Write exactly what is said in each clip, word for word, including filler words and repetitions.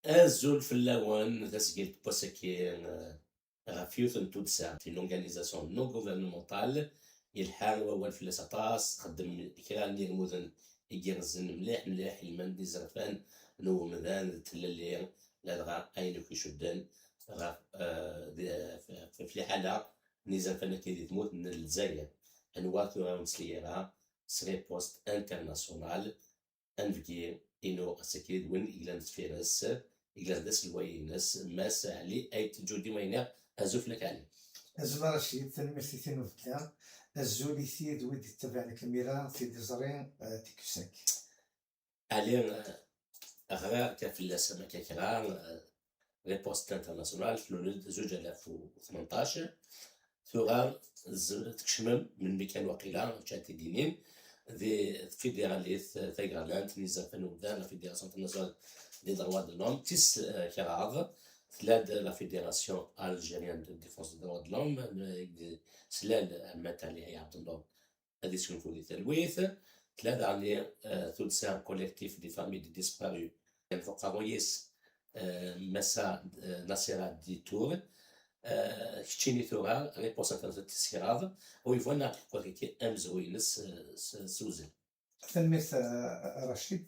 Azul fell-awen, d asgil n wass-agi, eh, ɣef yiwet n tuddsa, une organisation non gouvernementale, yelḥa wawal fell-as aṭas, txeddem kra n yirmuden i igerrzen mliḥ mliḥ, ilman d izerfan n umdan d tlelli, ladɣa ayen akk icudden ɣef, eh, di, f-, f-, f liḥala n izerfan akka di tmurt n Lezzayer. Anwa tura ur nettli ara s riposte internationale, anebgi inu ass-agi d win i yellan deffir-s, i yellan d aselway-ines, Mass Ɛli Ayt Ǧudi, ma iniɣ azul fell-ak Ɛli. Azul a Racid, tanemmirt i tin ubeddla. Azul i tid wid yettabaɛen kamira, tiliẓri, eh, T Q cinq. Ɛli, eh, ɣriɣ kan fell-as am akka kra, eh, riposte internationale, tlul-d zuǧ alaf u tmenṭac. Tura z-, tkecmem melmi kan waqila, ččan tidinin, di tfidiralit tagerlant n yizerfan n umdan, la Fédération Internationale des Droits de l'Homme, tis, eh, kraḍ, tella-d la Fédération Algérienne de Défense des Droits de l'Homme, eh, slal Ahmed Ali Abdelnour, ad yesgunfu di talwit, tella daɣen, eh, tuddsa Collectif des Familles des Disparus, f uqerruy-is, eh, Massa, eh, Nasira Ditour, eh, keččini tura, riposte internationale tis kraḍ, u yebɣa ad aɣ-d-yefk wagi amezruy-ines, eh, s, s uzel. Tanemmirt, eh, a Racid.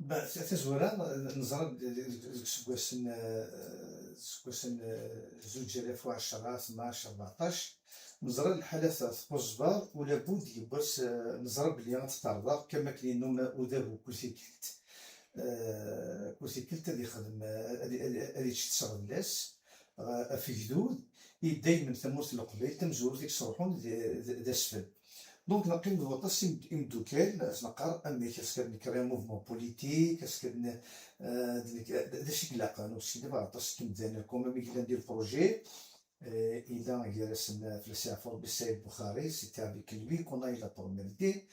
Ba, ta-, tazwara, eh, neẓra-d deg, deg, deg iseggasen, eh, iseggasen, eh, zuǧ alaf u ɛecṛa, tnac, rbeɛṭac, neẓra lḥalat tquẓbar, u labud yiwwas, eh, neẓra belli ad t-terḍa, kama akken yennum udabu kul tikkelt. Eh, kul tikkelt ad yexdem, eh, ad, ad, ad yečč tesɣedla-s, eh, ɣef ugdud, i daymen tamurt n Leqbayel tamezwarut i yesruḥun d, d, d asfel. Donc, neqqim d waṭas im-, imdukal, ad s-neqqar amek, est-ce que ad nekker un mouvement politique, est-ce que ad ne-, euh, d, d, d acu i ilaqen, ur skiddib aṭas n yimdanen, comme amek yellan di le projet, euh, yella gar-asen, euh, fell-as yeɛfu Rebbi, Saïd Buxari, c'était avec lui qu'on a eu la première idée,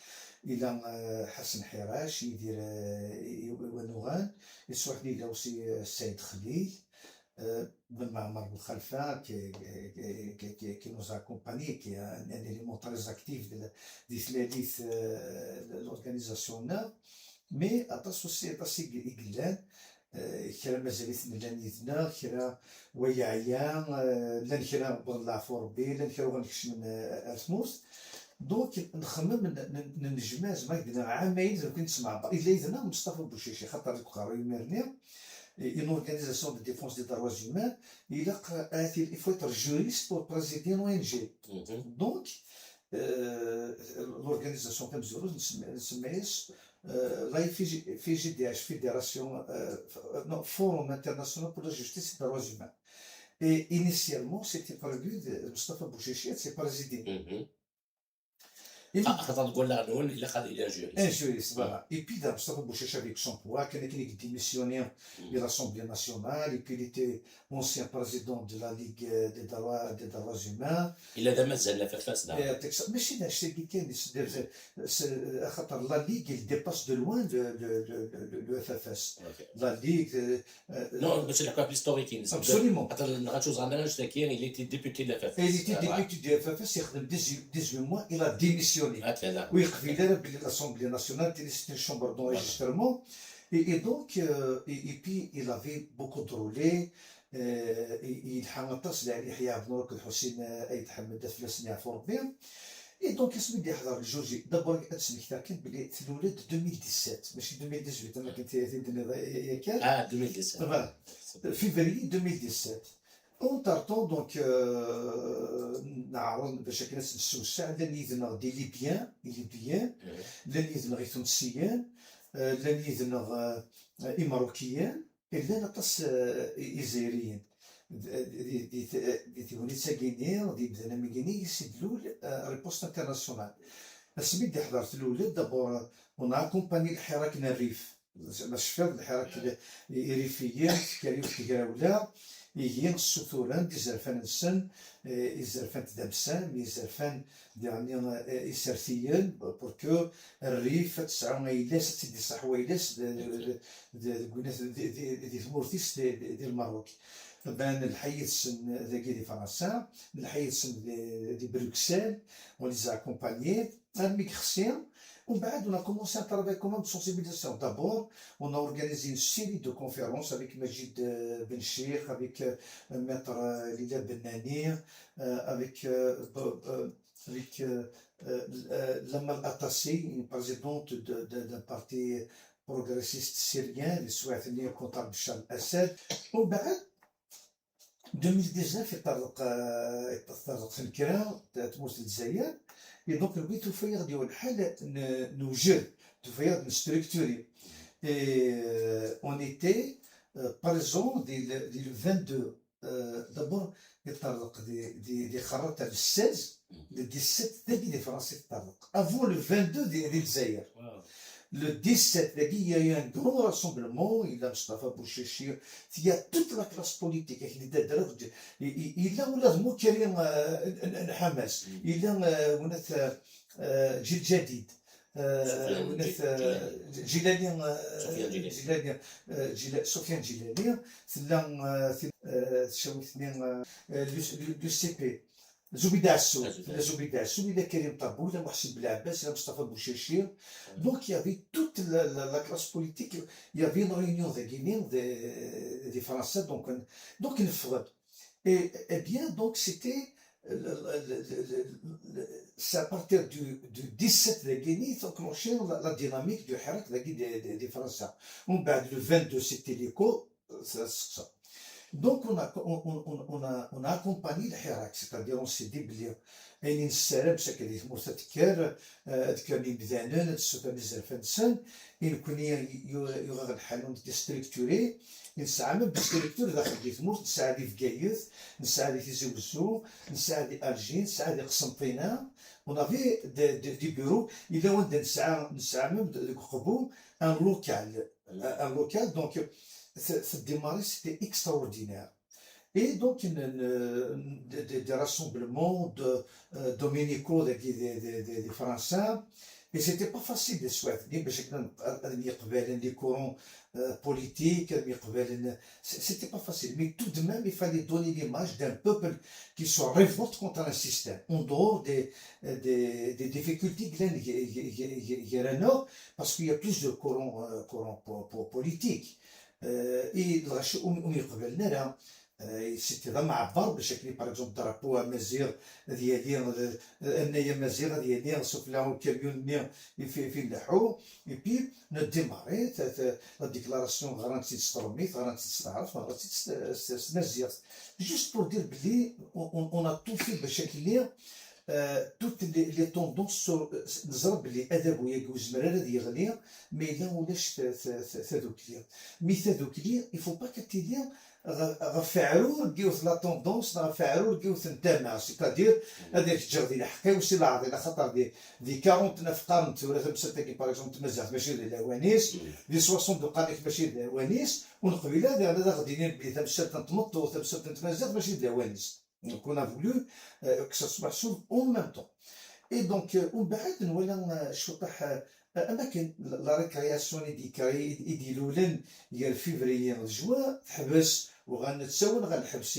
yella, euh, Ḥasen Ḥirac, Yidir, euh, i, i, Iwanuɣan, yettwaḥdi yella aussi, euh, Saïd Xlil, euh, Ben Maɛmer Buxalfa, qui, qui, qui, qui, qui nous a accompagnés, qui est un, un élément très actif de la, di tlalit, euh, de l'organisation-nneɣ. Mais aṭas aussi, aṭas i, i yellan, euh, kra mazal-iten llan yid-neɣ, kra wa yeɛya, euh, llan kra wwḍen leɛfu Rebbi, llan kra uɣen kecmen, euh, ar tmurt. Donc, nxemmem, n-, n-, n-, nejmeɛ, zma, deg-neɣ ɛamayen, zma, kin nesmeɛber. Yella yid-neɣ Mustafa Bucici, xaṭer deg uqerruy imir-nni, une organisation de défense des droits humains, ilaq, euh, il faut être juriste pour présider une O N G. Mhm. Donc, euh, l'organisation tamezwarut nsemma-, nsemma-yas, euh, la F G, F G D H, Fédération, euh, f-, euh, non, Forum International pour la Justice et les Droits Humains. Et initialement, c'était prévu de Mustafa Bouchichi, c'est président. Mhm. Et ah, xaṭer deg wallaɣ-nwen, ilaq ad yili un juriste. Un juriste, voilà. Et puis, Mustafa Bouchichi avec son poids, quelqu'un qui démissionné de l'Assemblée nationale, et puis il était ancien président de la Ligue, euh, des droits, des droits humains. Yella d amazzal n F F S, da. Eh, mačči d anect-agi kan, s-, s-, s-, axaṭer la Ligue, il dépasse de loin le, le, le, le, le F F S. Ok. La Ligue, euh, euh, non, mačči d lḥekwa historique-ines. Absolument. Xaṭer nɣa ur ẓran ara anect-agi, il était député de la F F S. Il était député de la F F S, yexdem dix-huit, dix-huit mois, il a démissionné. Ah, tiens, là. Ur yeqbil ara belli l'Assemblée nationale, c'est une chambre d'enregistrement. Voilà. Et, et donc, euh, et, et puis, il avait beaucoup drôlé, euh, i, i yelḥa aṭas d Ɛli Yeḥya Ɛebdnur akked Ḥusin, euh, Ayt Ḥmed, ad fell-asen yeɛfu Rebbi. Et donc, asmi d-yeḥḍer ljuj-i, d'abord, ad d-smektiɣ kan belli tlul-d deux mille dix-sept, mačči deux mille dix-huit, am akken t-, t-id-tenniḍ ya-, yakan. Ah, deux mille dix-sept. Voilà. Février deux mille dix-sept. Entre-temps, donc, euh, neɛreḍ bac akken ad tt-nessewseɛ, llan yid-neɣ des Libyens, des Libyens, mhm, llan yid-neɣ Itunsiyen, euh, llan yid-neɣ, euh, Imeṛṛukiyen, llan aṭas, euh, i-, Izzayriyen. D-, di, di, di tegnit-agi-nni, di yimdanen-agi-nni, i s-id-tlul, euh, riposte internationale. Asmi d-iḥḍer tlul-d, d'abord, on a accompagné lḥirak n Rrif. Ma tecfiḍ, lḥirak, i-, Irifiyen, tekker yiwet tegrawla, ihi ssuturen-d izerfan-nsen, eh, izerfan n tdamsa, izerfan diɣen, eh, isertiyen, pour que Rrif ad tesɛu ayla-s, ad tt-id-iṣaḥ wayla-s d, d, d, d, deg winat, di, di, di tmurt-is, di, di, di Lmerruk. Ben, nelḥa yid-sen dagi di Fransa, nelḥa yid-sen di, di Bruxelles, on les a accompagnés, armi yexsi, Au بعد, on a commencé un travail commun de sensibilisation. D'abord, on a organisé une série de conférences avec Majid, euh, Ben Cheikh, avec, euh, Maître, euh, Lila Bennani, euh, avec, euh, Bo- euh, avec, euh, euh, euh, Lamal Atassi, une présidente de, de- d'un parti progressiste syrien, les Souhaitini contre Bachar al-Assad. Au بعد, deux mille dix-neuf, yeṭṭerḍeq, euh, yeṭṭerḍeq lkra, tmurt n Lezzayer. Et donc, lwi tufa-yaɣ-d yiwen lḥal, n- newjed, tufa-yaɣ-d nestructuré. Et, euh, on était, euh, présent dès le, dès le vingt-deux. Euh, d'abord, yeṭṭerḍeq di, di, di Xerraṭa le seize, le dix-sept, dagi di Fransa yeṭṭerḍeq. Avant le vingt-deux di, di Lezzayer. Le dix-sept, dagi, il y a eu un grand rassemblement. Il y a Mustafa Bouchichi, il y a toute la classe politique. Il y a, il y a ula d Mukari, euh, n, n, n Hamas. Il y a, euh, وناث, euh, euh, Djil Jadid. Euh, وناث, euh, Djilali, euh, Sofiane Djilali. Djilali, euh, Djila- Sofiane Djilali. Tella, euh, tella, euh, tcawit-nni, euh, euh, l'U- l'U- l'U C P. Zoubida Assou, la Zoubida Assou, il y a Karim Tabou, il y a Mohsin Belabès, il y a Mustafa Bouchichi. Donc il y avait toute la, la- la classe politique, il y avait une réunion de Guinée, des, des Français, donc, euh, donc il faudrait. Et, eh bien, donc c'était, euh, le- le- le- le- le- le- c'est à partir du, du dix-sept de Guinée, ils ont enclenché la, la dynamique du حراك des, des, des Français. On, ben, le vingt-deux, c'était l'écho, ça, ça. Donc, on a, on, on- on- on a, on a accompagné le حراك, c'est-à-dire on s'est dit, بلي ayen i nessaram, c'est que les morceaux de cœur, euh, ad kkren yimdanen, ad ssutren izerfan-nsen, i nekkni yu- yuɣ-aɣ lḥal, on était structuré, nesɛa même des structures daxel di tmurt, nesɛa di Bgayet, nesɛa di Tizi Wezzu, nesɛa di Alger, nesɛa di Qsenṭina, on avait des, des, des bureaux, yella wanda nesɛa, nesɛa même deg Uqbu un local, un local, donc, c'est, c'est démarré, c'était extraordinaire. Et donc, une- une- des, des- des rassemblements de, euh, Dominico, des, des, des, des- des Français. Et c'était pas facile de souhaiter, parce que les courants, euh, politiques, c'était pas facile. Mais tout de même, il fallait donner l'image d'un peuple qui se révolte contre un système, en dehors des, euh, des, des difficultés que parce qu'il y a plus de courants, euh, courants po- po- politiques. Euh, et le reste, on, on y revient là. Euh, c'était dans ma barbe, c'est que, par exemple, drapeau à mesure, il y a un œil à mesure, il y a un souffle au camion, il fait, il fait le haut. Et puis, on a démarré, la déclaration garantie de Stormit, garantie de Starf, garantie de Nazir. Juste pour dire, بلي on, on, on a tout fait, بشكل, euh, toutes les, les tendances sur, euh, نزرب لي أدب وياك وزمر هذا يغلي، mais là ولاش ث- ث- ث- ثذوكلي. Mais ثذوكلي, il faut pas كتيلي غ- غف عرور قيوث la tendance, غف عرور قيوث نتامع, c'est-à-dire هذا يتجر دي الحقي وسي العرض، على خاطر دي, دي quarante-neuf قرن ثورة ثمسة تاكي, par exemple, تمزغت ماشي دي لاوانيس, دي soixante قرن ماشي دي لاوانيس, ونقبل هذا، هذا غدي نبي ثمسة تمطو، ثمسة تمزغت ماشي دي لاوانيس. Donc, on a voulu, euh, que ça soit sur en même temps. Et donc, euh, ومن بعد نولى, euh, شطح, euh, أماكن la récréation اللي دي كري يدي لولن يا février juin تحبس, وغنتساون غنحبس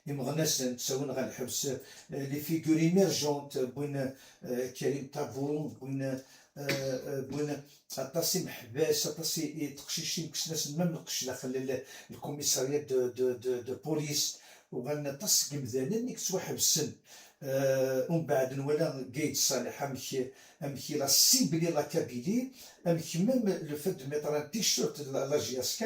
يمغنسن تساون غنحبس, euh, les figures émergentes, بوين, euh, كريم طابون, بوين, euh, euh, بوين, aṭas imeḥbas, aṭas i, i teqcicin kksen-asen même lqecc daxel le commissariat de, de, de, de police, uɣalen aṭas n yimdanen i yettwaḥebsen. Euh, umbeɛd nwala Gayd Saleh amek, amek il a ciblé la Kabylie, amek même le fait de mettre un t-shirt de la, la J S K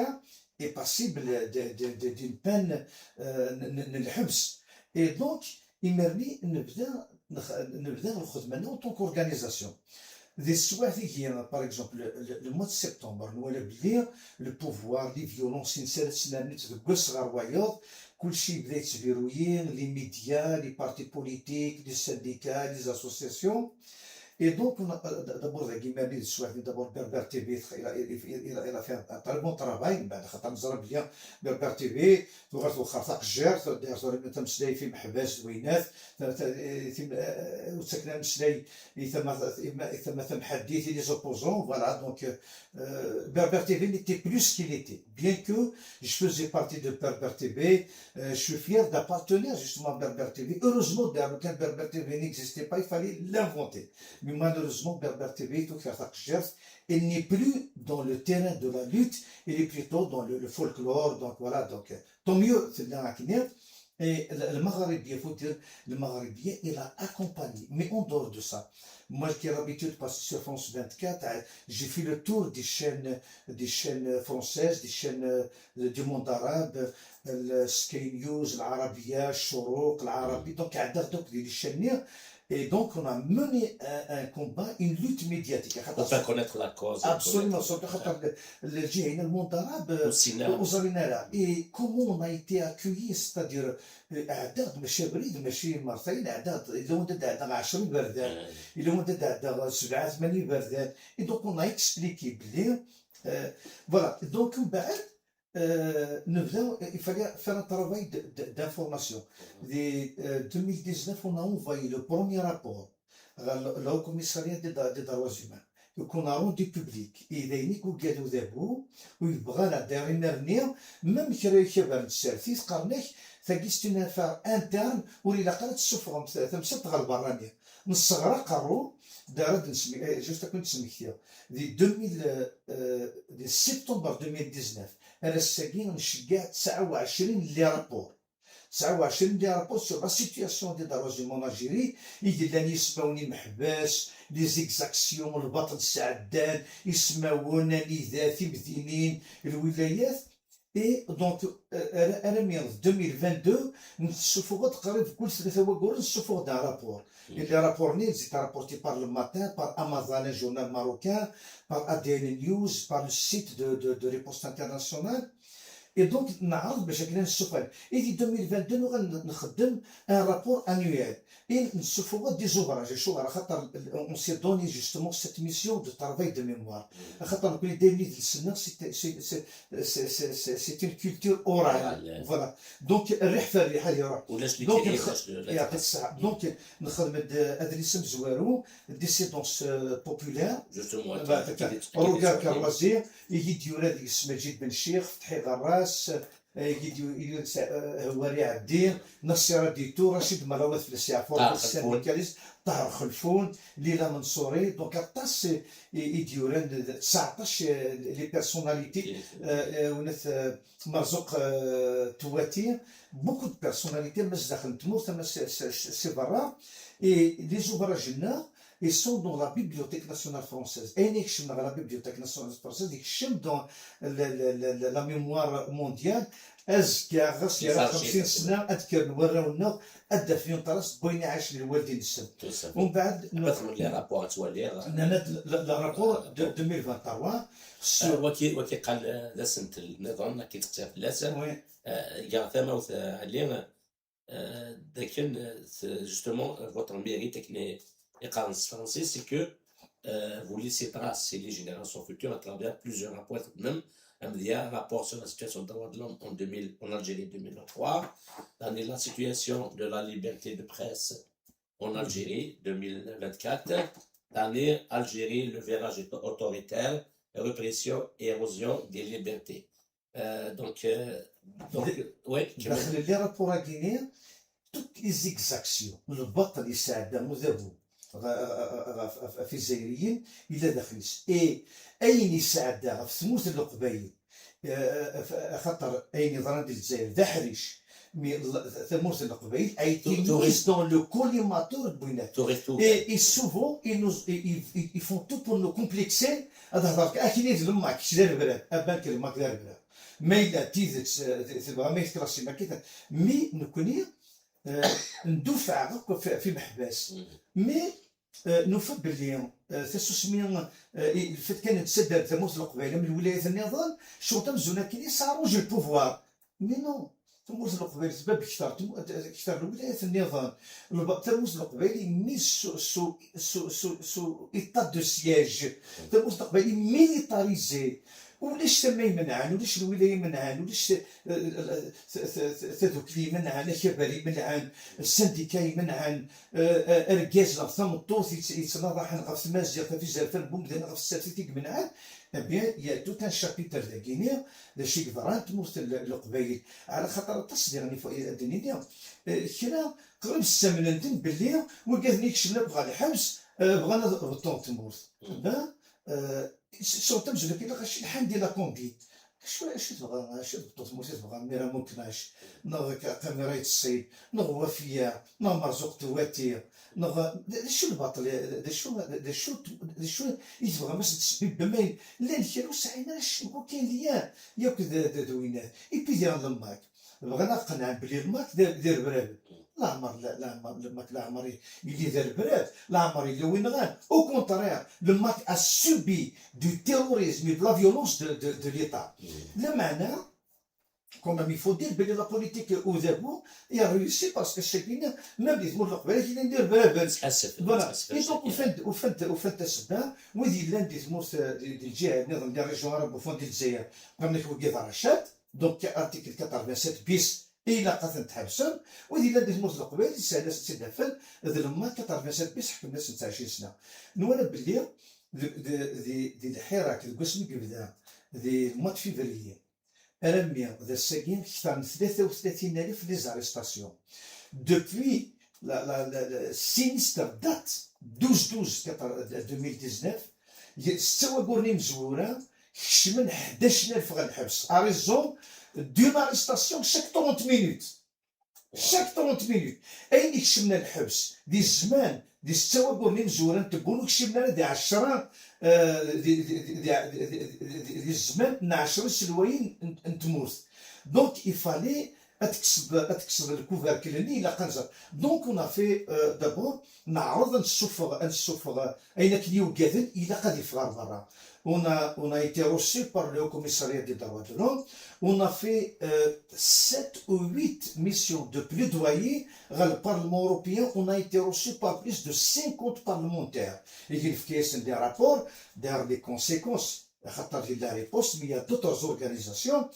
est passible de, de, de, d'une peine, euh, n, n, n lḥebs. Et donc, imir-nni nebda, nex- nebda lxedma-nneɣ en tant qu'organisation. Di teswiɛt-agi, par exemple, le, le, le mois de septembre, nwala belli le pouvoir, les violences, insa la ttnernit deg wass ɣer wayeḍ, kulci yebda yettbiruyi, les médias, les partis politiques, les syndicats, les associations. Et donc, on a, d'abord, dagi, imir-nni di teswiɛt-nni, d'abord, Berbère T V, il a, il, il, il a, il a fait un, un très bon travail, mbeɛd xaṭer neẓra belli Berbère T V, tuɣal twexxer taqejjirt, d-, tura tameslayt i meḥbas d winnat, ta-, ta-, tim-, eh, ur ttaken ara ameslay i tama, i ma-, i tama tamḥaddit, i les opposants, voilà, donc, euh, Berbère T V n'était plus ce qu'il était. Bien que je faisais partie de Berbère T V, euh, je suis fier d'appartenir justement à Berbère T V. Heureusement, d'ailleurs, quand Berbère T V n'existait pas, il fallait l'inventer. Malheureusement, Berbère T V, tout faire sa geste, il n'est plus dans le terrain de la lutte, il est plutôt dans le, le folklore, donc voilà, donc euh, tant mieux, c'est bien à Kenya. Et le, le Magharibi, il faut dire, le Magharibi, il a accompagné. Mais en dehors de ça, moi qui ai l'habitude de passer sur France vingt-quatre, euh, j'ai fait le tour des chaînes, des chaînes françaises, des chaînes euh, du monde arabe, le Sky News, l'Arabia, Chourouk, l'Arabi, donc, عدد donc des chaînes. Et donc, on a mené un, un combat, une lutte médiatique. Pour faire connaître la cause. Absolument, surtout خاطر ال-، الجهة هنا المنضرب والسينما. وزارينا. Et comment on a été accueillis, c'est-à-dire euh, أعداد ماشي بريد ماشي مرتين أعداد، إلا وانت تعدى عشرة برد، إلا وانت تعدى سبعة ثمانية برد. Et donc on a expliqué بلي euh, voilà, donc من بعد euh, نبداو, il fallait faire un travail de- de- d'information. Dès euh, deux mille dix-neuf, on a envoyé le premier rapport à le Haut Commissariat des, des droits humains. Donc on a rendu public. Et d ayen i yugad udabu, u yebɣa la dernière année, même kra ikabaren n tsertit, qqaren-ak, tagi c'est une affaire interne, ur ilaq ara ad tessufɣem ta- tamsalt ɣer lberrani. Nesseɣra aqerru, d ara d-nesme-, eh, juste ad ken-d-smektiɣ. Di deux mille, euh, di septembre deux mille dix-neuf, ar ass-agi nceggeɛ tesɛa u ɛecrin n les rapports. Tesɛa u ɛecrin n les rapports sur la situation des droits humains en Algérie, i yellan yismawen imeḥbas, les exactions, lbaṭel sɛeddan, ismawen, anida, timdinin, lwilayat. Et donc, euh, ar- armi d deux mille vingt-deux, nessuffuɣ-d qrib kul tlata wagguren, nessuffuɣ-d un rapport. Et les rapports-nni, ils étaient rapportés par Le Matin, par Amaḍal, un journal marocain, par A D N News, par le site de, de, de Riposte Internationale. Et donc, neɛreḍ bac akken ad nessufɣen. Et di deux mille vingt-deux, nuɣal n- nxeddem un rapport annuel. Et nessuffuɣ-d des ouvrages, acuɣer? Axaṭer on s'est donné justement cette mission de travail de mémoire. Axaṭer nekkni daymi d lsenna, c'est c'est- c'est- c'est- c'est- c'est- c'est une culture orale. Orale. Voilà. Donc, rriḥ f rriḥ ad iruḥ. ولاش les Donc, télés, nx- ولاش le- يعطيك الصحة. Donc, نخدم د-، adlis amezwaru, Décédence euh, populaire. Justement, Bah, qui- t'as- qui- qui- Roger qui- Carlazi, i yi-d yura deg-s Majid Ben Ccix, Fetḥi Ɣerras, i yi-d yu- yu- sa- euh, Hwari Ɛeddi, Nasira Dito, Racid Malawat Flassi Ɛfur, Tahar Hussein Xelfun. Mikalis, Tahar Xelfun, Lila Mansouri. Donc, aṭas i i d-yuran d- d- tseɛṭac euh, les personnalités, qui- euh, euh, ونت, euh, Marzouk euh, Touati, beaucoup de personnalités, mais daxel n tmurt, mais c'est- c'est c'est برا. Et les ouvrages-nneɣ, ils sont dans la Bibliothèque nationale française. Ayen ikecmen ɣer la Bibliothèque nationale française, ikcem dans la, la, la, la, la mémoire mondiale. Azekka, ɣas yerra Ifarci. Xemsin sna, ad kkren warraw-nneɣ, ad d-afen une trace n wayen i ɛacen lwaldin-nsen. Tout ça. Umbeɛd, Ad txedmeḍ les rapports ad twaliḍ. Nnan-d le, le rapport de deux mille vingt-trois, Euh, waki waki qal euh, d asentel nniḍen, ad k-id-qsiɣ fell-as. Oui. Euh, gar tamawt euh, Ɛli, euh, d akken euh, c'est justement euh, votre mérite akken i qqaren s tefransist, c'est que euh, vous laissez trace et les générations futures à travers plusieurs rapports, même un rapport sur la situation des droits de l'homme en deux mille, en Algérie deux mille vingt-trois, la situation de la liberté de presse en Algérie deux mille vingt-quatre, l'année Algérie, le virage autoritaire, répression et érosion des libertés. Euh, donc, euh, donc, oui, داخل les rapports-agi, toutes les exactions, lbaṭel yesɛedda udabu ɣef Izzayriyen, yella daxel-is. Et ayen yesɛedda ɣef tmurt n Leqbayel, euh, axaṭer ayen yeḍran di Lezzayer d aḥric, mais tamurt n Leqbayel a été mise dans le collimateur n winat. Et, et souvent, ils, nous, ils, ils, ils font tout pour nous complexer. Ad hedreɣ akken i d lmak, kečč d arbrad, a bank lmak d arbrad. Ma yella d tidet, euh, tebɣa ma yetklassi makit, mi nekkni euh, ndufeɛ akk f, f imeḥbas. Mais euh, nufa belli euh, tasusmi, euh, i- le fait kan nettader tamurt n Leqbayel am lwilayat nniḍen, ccɣel amzun akken i ça arrange le pouvoir. Mais non, tamurt n Leqbayel tbab kter, tmu- kter lwilayat nniḍen. Lba- Tamurt n Leqbayel est mise sous, sous, sous, sous, sous état de siège. Tamurt n Leqbayel est militarisée. Ulac tama imenɛen, ulac lwilaya imenɛen, ulac t- t- t- tadukli imenɛen, akabar imenɛen, sandika imenɛen, euh, euh, argaz neɣ tameṭṭut yett- yettnaḍaḥen ɣef tmaziɣt, ɣef izerfan n wemdan, ɣef tsertit i imenɛen. Eh bien, il y a tout un chapitre dagini, d acu i yeḍran tmurt n Leqbayel. Ɛla xaṭer aṭas diɣen ad d-nini, euh, kra qrib ssamnen-ten belli wigad-nni ikecmen akk ɣer lḥebs, Eh, bɣan ad beṭṭun tmurt. Ben, eh, s-, sɛu tamezdunt ilaq acu lḥan di la conduite. Acu, acu tebɣa, acu tbeṭṭu tmurt i tebɣa, mira muknac, neɣ ka-, kamira yettṣib, neɣ wafiya, neɣ merzuq tewati, neɣ d, d acu lbaṭel, d acu, d acu, d acu i tebɣam ad s-d-tesbibbem ayen? Llan kra ur sɛin ara acemma ur kan lyan yakk d, d, d winat. Et puis diɣen le MAK. Bɣan ad qenɛen belli le MAK d, d irebraben. Leɛmer, la-, leɛmer, le MAK leɛmer i-, yelli d arebrab, leɛmer yella win nɣan. Au contraire, le MAK a subi du terrorisme et de la violence de, de, de l'État. Lameɛna, quand même, il faut dire belli la politique udabu i réussi parce que chacun, même di tmurt n Leqbayel, kra n irebraben. Voilà. Et donc, ufan-d, ufan-d, ufan-d tasebba, wid yellan di tmurt, di, di lǧiha nniḍen, di région arabophone di Lezzayer, comme nekk wigi d Racad, donc article quatre-vingt-sept bis, ilaq ad ten-tḥebsem, wid yellan di tmurt n Leqbayel, yeshel ad sen-tt-id-afen, d le MAK quatre-vingt-sept bis ḥekmen-asen-tt ɛecrin sna. Nwala belli di, di, di, di lḥirak, deg wasmi i yebda, di le mois de février, armi d ass-agi, kter n tlata u tlatin alef les arrestations. Depuis la, la, la, la sinistre date douze douze deux mille dix-neuf, setta wagguren imezwura, kecmen ḥdac alef ɣer lḥebs, à raison d'une arrestation chaque trente minutes. Chaque trente minutes. Ayen ikecmen ɣer lḥebs di zzman, di setta wagguren imezwura n tebbu, ur kcimen ara di ɛecra, eh, di, di zzman n ɛecra iselwayen n, n tmurt. Donc, il fallait ad tekkseḍ, ad tekkseḍ lkuverkel-nni, ilaq ad nẓer. Donc, on a fait, euh, d'abord, neɛreḍ ad nessufeɣ, ad nessufeɣ, euh, ayen akken yugaden, ilaq ad yeffeɣ ɣer berra. On a, on a été reçu par le Haut Commissariat des droits de l'homme. On a fait, euh, sept ou huit missions de plaidoyer ɣer le Parlement européen. On a été reçu par plus de cinquante parlementaires. Et il fait des rapports, d'ailleurs, les conséquences. Axaṭer di la riposte, mais il y a d'autres organisations.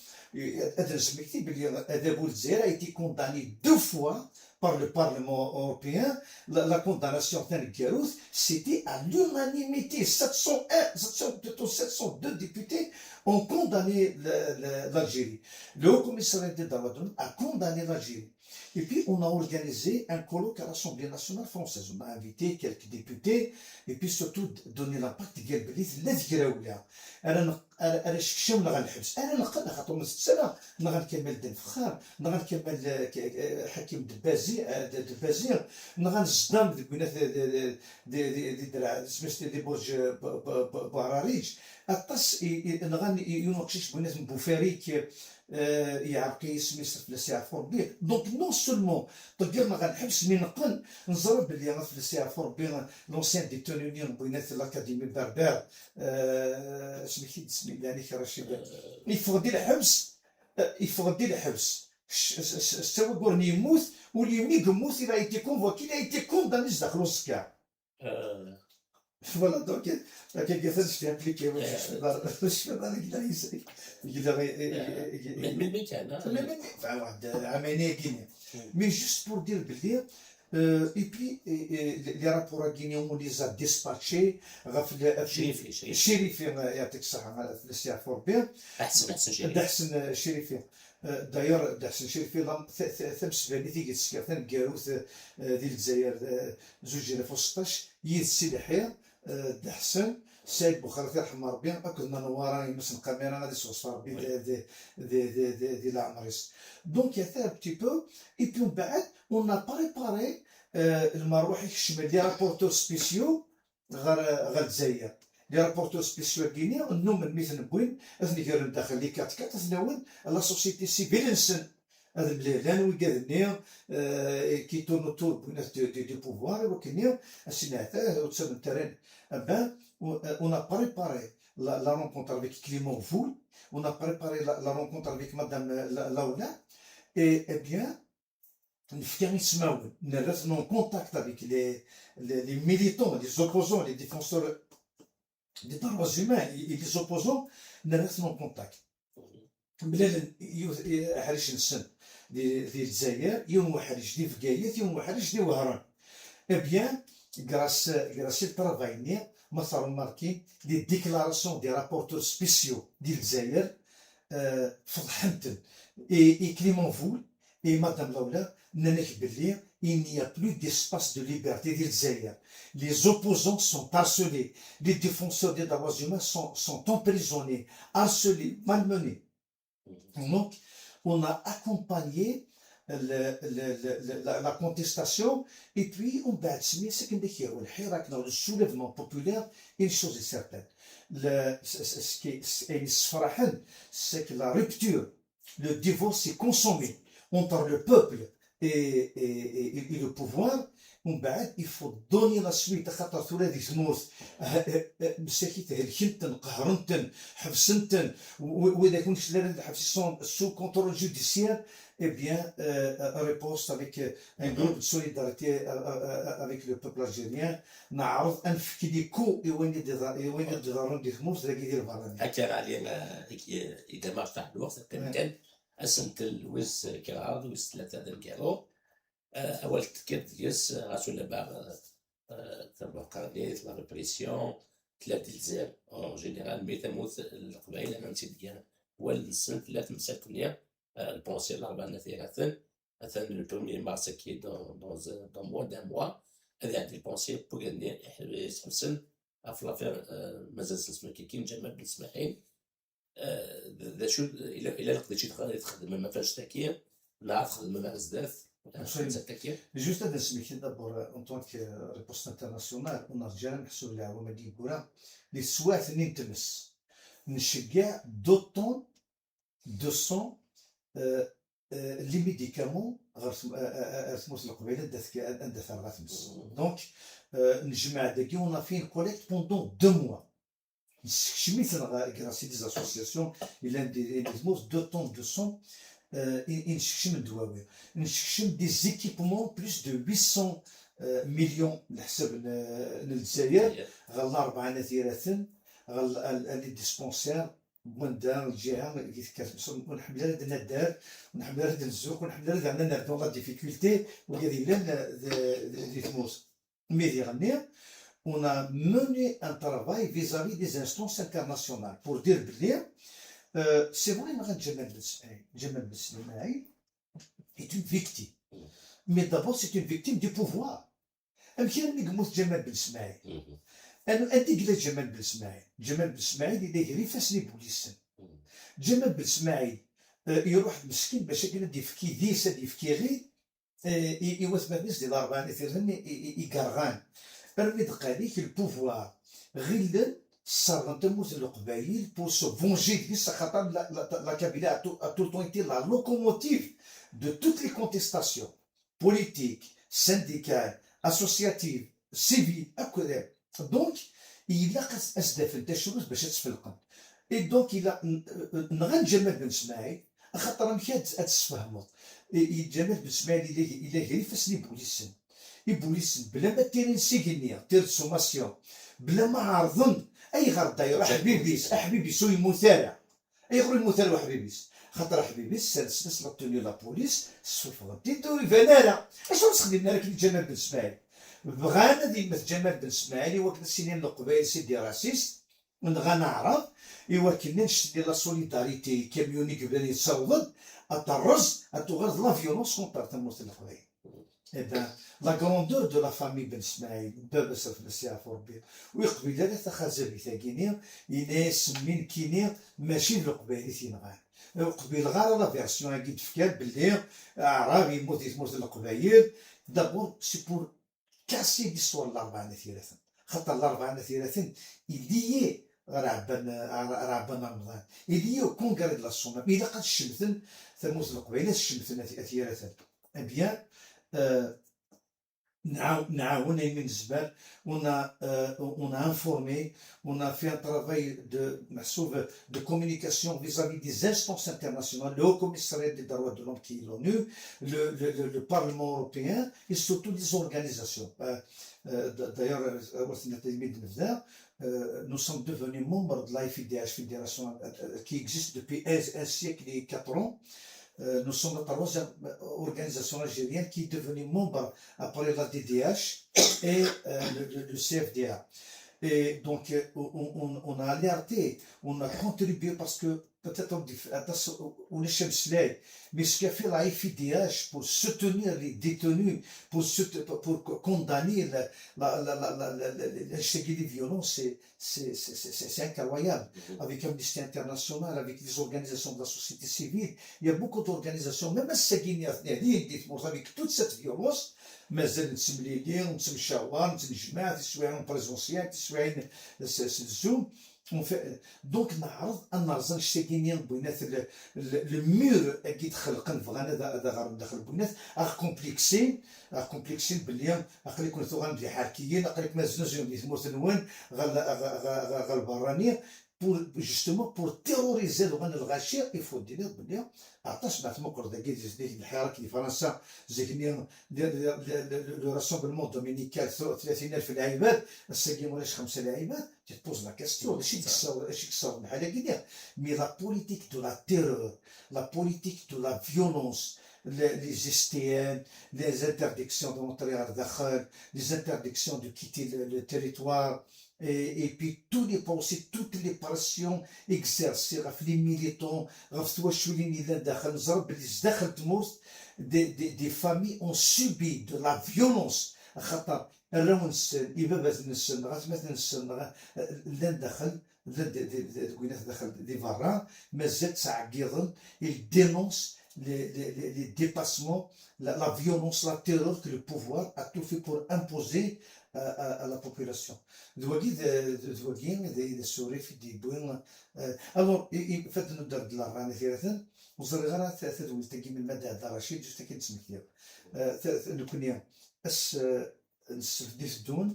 Ad nesmekti belli adabu n Lezzayer a été condamné deux fois par le Parlement européen. La, la condamnation taneggarut, c'était à l'unanimité. Sept cent un, sept cent, plutôt sept cent deux députés ont condamné le, le, l'Algérie. Le Haut Commissariat des droits de l'homme a condamné l'Algérie. Et puis, on a organisé un colloque à l'Assemblée nationale française. On a invité quelques députés, et puis surtout d-, donné l'impact ديال بلي لا تقراولها. أنا نق-، أنا، أنا شكشم نغا الحبس. أنا نقل خاطر ما تتسنى. نغا كمال الدين فخار، نغا كمال، آه، ك-، آه، حكيم دبازي، آه، د-، دبازي، نغا الزدام ديك وين د-، د-، د-، د-، د-، درع، سميت دي برج ب-، ب-، ب-، بهراريج. أطاس ي-، ي-، نغا ي-، ينوقشش بنات بوفاريك، آه، يعرقي سميت فلاس يعرفوا ربي. Donc non seulement طقرنا غا الحبس، mais نقل نزرب بلي غا فلاس يعرفوا ربي، l'ancien détenu بنات l'Académie Berbère، آه، اسمك يد اسمي، يعني، رشيد. يفغدي الحبس، يفغدي الحبس. ش-، ش-، ش-، سوا قرني يموت، واليوم يموت، il a été convoqué, il a été condamné داخل السكان. Voilà, donc, هكا قلت لك، je t'ai impliqué، واش، آه. واش، واش، يقدر يسري. يقدر ي-، ي-، آه. ي-، من، من مين كان؟ آه. من، من، من، واحد عامين يقيني. مم. Mais juste pour dire بلي، آه، et puis، آه، آه، les rapports هاكيني هما les a dispatchés، غا في ال-، في شريفي، شريفي. شريفي، آه، يعطيك الصحة، آه، في الاستعفاء ربي. أحسن، أحسن شريفي. د حسن شريفي. آه، داير د حسن شريفي، لا، ث-، ث-، ثمسباني تيجي تسكر، ثنقاروت، آه، ديال الجزائر، آه، زوج ألاف وستطاش، يد سي الحير، آه، د حسن، سعيد بوخاري، يرحم ربي، أكد نوارا يمس الكاميرا، غادي يسوس ربي، وي. د-، د-، د-، د-، د-، دي لعمريس. Donc, il y a fait un petit peu, et puis من بعد، on a préparé، آه، المروح يكشم les rapporteurs spéciaux، غير، غير الجزائر. Les rapporteurs spéciaux كيني، نومن مي تنبوين، اثني غير داخل les quatre quatre، اثناون la société civile نسن. هذا مليح، لان ويقادني، آه، qui tourne autour بنات du, du, du pouvoir، وكني، السنة هذا، وتسمى التران. أبا، و-، on a préparé la, la rencontre avec Clément Voul, on a préparé la, la rencontre avec Madame, euh, La-, Laoula, et, eh bien, نفكا يسماون، نرث en contact avec les, les, les militants, les opposants, les défenseurs des droits humains et, et les opposants, نرث en contact. بلا ن-، يو-، حريش نسن دي، دي الجزائر، يوم وحريش دي بقايت، يوم وحريش دي وهران. Eh bien, grâce, grâce au travail ني، ما تروماركي les déclarations des rapporteurs spéciaux دي الجزائر، آه، فضحنتن. Et, et Clément Voul, et Madame Laoula, نانك بلي il n'y a plus d'espace de liberté di Lezzayer. Les opposants sont harcelés. Les défenseurs des droits humains sont, sont emprisonnés, harcelés, malmenés. Donc, on a accompagné le- le- le- le- la, la contestation, et puis on a admis ce qu'il y a le hirak, le soulèvement populaire, une chose est certaine. Le- ce, ce- ce qui est, ce qui est, c'est que la rupture, le divorce est consommé entre le peuple et, et, et, et le pouvoir. ومن بعد, il faut donner la suite, خاطر tura di tmurt, eh, eh, eh, مساكيت هلكنتن، قهرنتن، حبسنتن، و- و- وإذا كنت لا نحبس sous contrôle judiciaire, eh bien, euh, euh, riposte avec euh, un groupe de solidarité euh, euh, euh, avec le peuple algérien. نعرض أنفك les coups i wayen i d-iḍ- i wayen i d-iḍerrun di tmurt dagi di lberra. Akka, Ɛli, ma i d-, i d-, ma ɣef lweqt, qqim kan, asentel wis kraḍ, wis tlata d amgaru. Eh, awal tekkiḍ deg-s, eh, ɣas ulamma, eh, eh, tabuqranit, la répression, tella di Lezzayer. En général, mi tamurt n Leqbayel, aman tt-id-gan wallen-nsen, tella temsalt-nni, eh, lponsir Larebɛa n At Yiraten, atan le premier mars-agi, dans, dans, dans moins d'un mois, ad iɛeddi lponsir n wigad-nni iḥ-, isḥebsen ɣef l'affaire, eh, mazal sens makiki, n Ǧamal Ben Smaɛil. Eh, d d acu, ila ila leqdic i tx- i txedmem ɣef annect-agi, neɣ ad txedmem ar zdat, ɣef annect-agi? Juste ad nsemmekti d'abord, euh, en tant que, euh, riposte internationale, ur nerǧa ara meḥsub leɛwam-agi yeggura, di teswiɛt-nni n tmes, nceggeɛ d'autant de sang, euh, euh, les médicaments ɣer tm- euh, euh, euh, ar tmurt n Leqbayel anda tk- anda terɣa tmes. Donc, euh, nejmeɛ dagi, on a fait une collecte pendant deux mois. Nessekcem-iten ɣer grâce à des associations yellan di di tmurt, deux tonnes de sang, euh, i i nessekcem n ddwawi. Nessekcem des équipements, plus de huit cents, euh, millions, leḥsab n n Lezzayer, ɣer Larebɛa n At Yiraten, ɣer l- ɣer les dispensaires, n wanda lǧiha i tekker tmes, ur nḥemmel ara ad nader, ur nḥemmel ara ad nzuk, ur nḥemmel ara daɣen ad nernu la difficulté wigad yellan, euh, d- d- di tmurt. Mais diɣenni, on a mené un travail vis-à-vis des instances internationales pour dire belli, euh, c'est vrai, nɣan Ǧamal Ben Smaɛil. Ǧamal Ben Smaɛil est une victime. Mais d'abord, c'est une victime du pouvoir. Amek armi yemmut Ǧamal Ben Smaɛil? Anu- Anda i yella Ǧamal Ben Smaɛil? Ǧamal Ben Smaɛil yella gar ifassen ibulisen. Ǧamal Ben Smaɛil, euh, iruḥ meskin bac akken ad d-yefk idis, ad d-yefk iɣil, eh, i, i watmaten-is di Larebɛa n At Yiraten i, i, i yerɣan. Armi d-qqal-ik, le pouvoir ɣilen sserɣen tamurt n Leqbayel pour se venger deg-s, axaṭer la, la, la Kabylie a tout, a tout le temps été la locomotive de toutes les contestations politiques, syndicales, associatives, civiles, akk d. Donc, ilaq ad s-, ad s-d-afen tacrut bac ad tt-felqen. Et donc, il a, n- n- nɣan Ǧamal Ben Smaɛil, axaṭer amek ad, ad tesfehmeḍ? I, i Ǧamal Ben Smaɛil ila, ila gar ifassen ibulisen. Ibulisen, bla ma ttirin s igenni, tir de sommation, bla ma ɛerḍen, ayɣer d'ailleurs, aḥbib-is, aḥbib-is ur yemmut ara. Ayɣer ur yemmut ara uḥbib-is? Xaṭer aḥbib-is, ssersen-as la tenue la police, ssuffɣen-t-id, ur iban ara. Acu ur s-xdimen ara akken i Ǧamal Ben Smaɛil? Bɣan ad yemmet Ǧamal Ben Smaɛil i wakken ad s-inin Leqbayel c'est des racistes, nɣan aɛrab, i wakken annect-nni la solidarité, kamyun i yebdan yettaweḍ-d, ad terreẓ, ad tuɣal d la violence contre tamurt n Leqbayel. Eh ben, la grandeur de la famille Ben Smaïl, baba-s ad fell-as yeɛfu Rebbi, ur yeqbil ara taxazabit-agi-ni, yenna-yas mmi nekkini mačči d Leqbayel i t-yenɣan. Ur qbileɣ ara la version-agi d-fkan belli Aɛrab yemmut di tmurt n Leqbayel. D'abord, c'est pour casser l'histoire n Larebɛa n At Yiraten. Xaṭer Larebɛa n At Yiraten, il y est ɣer Ɛebban, ɣer, ɣer Ɛebban Remḍan. Il y est au congrès de la SOMAP. Ilaq ad cemten tamurt n Leqbayel, ad cemten At, At Yiraten. Eh bien, euh, nɛaw-, nɛawen ayen i nezmer. On a, euh, on a informé, on a fait un travail de, meḥsub, de communication vis-à-vis des instances internationales, le Haut Commissariat des droits de l'homme qui est l'ONU, le, le, le, le Parlement européen et surtout les organisations. Euh, euh, d-, d'ailleurs, euh, euh, nous sommes devenus membres de la F I D H, fédération, euh, euh, qui existe depuis un, un siècle et quatre ans. Euh, nous sommes la troisième organisation algérienne qui est devenue membre après la D D H et, euh, le, le- le C F D A. Et donc, euh, on, on- on a alerté, on a contribué parce que peut-être on dit, aṭas ulac ameslay, mais ce qu'a fait la F I D H pour soutenir les détenus, pour, sout- pour condamner la, la, la, la, la, la, la, la, les violences, c'est, c'est, c'est, c'est, c'est c'est incroyable. Avec Amnesty International, avec les organisations de la société civile, il y a beaucoup d'organisations, même celles qui avec toute cette violence, mazal nettemlili, nettemcawar, nettemjmaɛ, tiswiɛin présentiel, tiswiɛin s, s Zoom. On fait, donc, neɛreḍ ad nerẓ annect-agi-nni n winat, le, le, le mur-agi d-xelqen, bɣan ad, ad aɣ-rren daxel n winat, aɣ-complexin, aɣ-complexin belli aql-iken tuɣalem d iḥerkiyen, aql-iken ad znuzuyem di tmurt-nwen ɣer, ɣer, ɣer, ɣer, ɣer lberrani, pour, justement, pour terroriser, ad uɣalen lɣaci, il faut dire belli aṭas ma tmuqleḍ dagi di, di lḥirak di Fransa, zik-nni, le, le, le, le, le rassemblement dominical, tlatin alef lɛibad, ass-agi ulac xemsa lɛibad, tu te poses la question, acu i yessaweḍ, acu i yessaweḍ lḥal-agi-nni? Mais la politique de la terreur, la politique de la violence, les, les S T N, les interdictions d'entrer à daxel, les interdictions de quitter le, le territoire, et, et puis tous les procès, toutes les pressions exercées ɣef les militants, ɣef twaculin yellan daxel, neẓra belli sdaxel tmurt, des, des, des familles ont subi de la violence, axaṭer arraw-nsen, ibabaten-nsen, neɣ atmaten-nsen, neɣ, eh, llan daxel, llan d, d, d, deg winat daxel di berra, mazal ttɛeggiḍen, ils dénoncent les, les, les, les dépassements, la, la violence, la terreur que le pouvoir a tout fait pour imposer à, à, à la population. D wagi, d, d, d wagi, d, d asurif i d-yewwi, eh, alors, i, i, fad nudder d la rana tiraten, ur ẓriɣ ara ta-, tadwilt-agi melmi ad d-iɛedda Racid, juste akken ttmektiɣ. Eh, ta-, ta-, nekkni, ass, eh, n ssebt i teddun,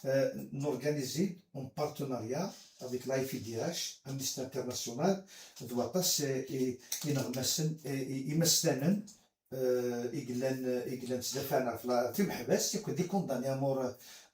eh, norganizi en partenariat avec la F I D H, Amnesty International, d waṭas, eh, i, ineɣmasen, eh, i, imaslanen, eh, i yellan, i yellan ttdafaɛen ɣef la, timeḥbast, yakk d ikundani amour,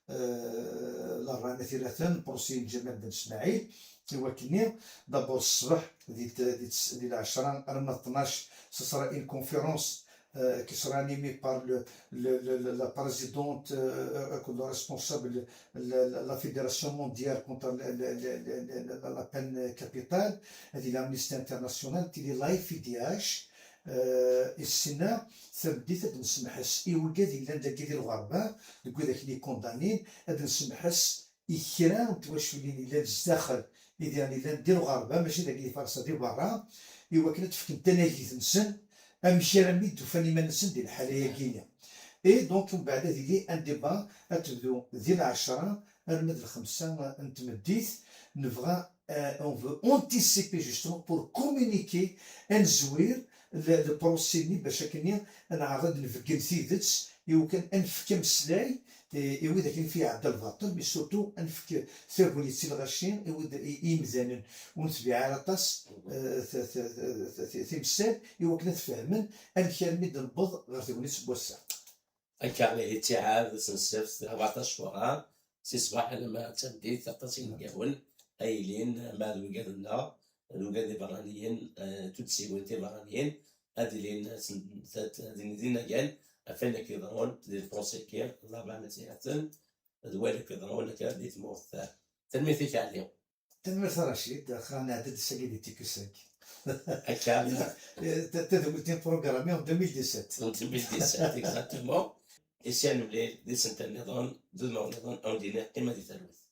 eh, la rana tiraten, procès n Ǧamal Ben Smaɛil, i wakken-nni, d'abord ṣṣbeḥ di, di, di lɛecṛa arma d ṭnac, ce sera une conférence, euh, qui sera animée par le, le, le, le, la présidente, euh, euh, le responsable de la, la, la Fédération mondiale contre la, la, la, la, la, la peine capitale, et l'Amnesty International, et la F I D H, euh, et Sénat, ça veut dire ad nsemḥes i wigad yellan dagi di lɣerba, deg widak i condamnés, ad nsemḥes i kra n twaculin yellan zdaxel, i diɣen yellan di lɣerba, mačči dagi di Fransa, di berra, i wakken ad d-fken tanagit-nsen, amek armi d-ufan iman-nsen di lḥala-agi-nni. Et donc, mbeɛd ad yili un débat, ad tebdu di lɛecṛa arma d lxemsa n tmeddit, nebɣa, euh, on veut anticiper justement pour communiquer, ad nezwir le, le procès-nni bac akken ad neɛreḍ ad nbeggel tidet, i wakken ad nefk ameslay, eh, i wid akken fi iɛedda lbaṭel, mais surtout ad nefk tagnit i lɣaci, i wid, i, i yimdanen ur netbiɛ ara aṭas, eh, t-, t-, t-, t-, timsal, i wakken ad fehmen amek armi d-newweḍ ɣer tegnit n wass-a. Akka, ihi ttiɛad s nsebt, rbeɛṭac fuṛa, si ṣṣbeḥ alamma d tameddit, aṭas inebgawen ay ilin, ma d wigad-nneɣ, d wigad iberraniyen, eh, tuddsiwin tiberraniyen, ad ilin s-, t-, t-, d, d inagan ɣef wayen akk iḍerrun di lprocès-agi, llabaɛ n At Yiraten, d wayen akk iḍerrun akka di tmurt. Tanemmirt-ik a Ɛli. Tanemmirt a Racid, axir nɛedda-d ass-agi di tikkelt-agi. Akka. Ta-, tadwilt-nni programmée en deux mille dix-sept. En deux mille dix-sept, exactement. I s-yal nemlil di senta nniḍen, d udmawen nniḍen, a wen-d-iniɣ qqimet di talwit.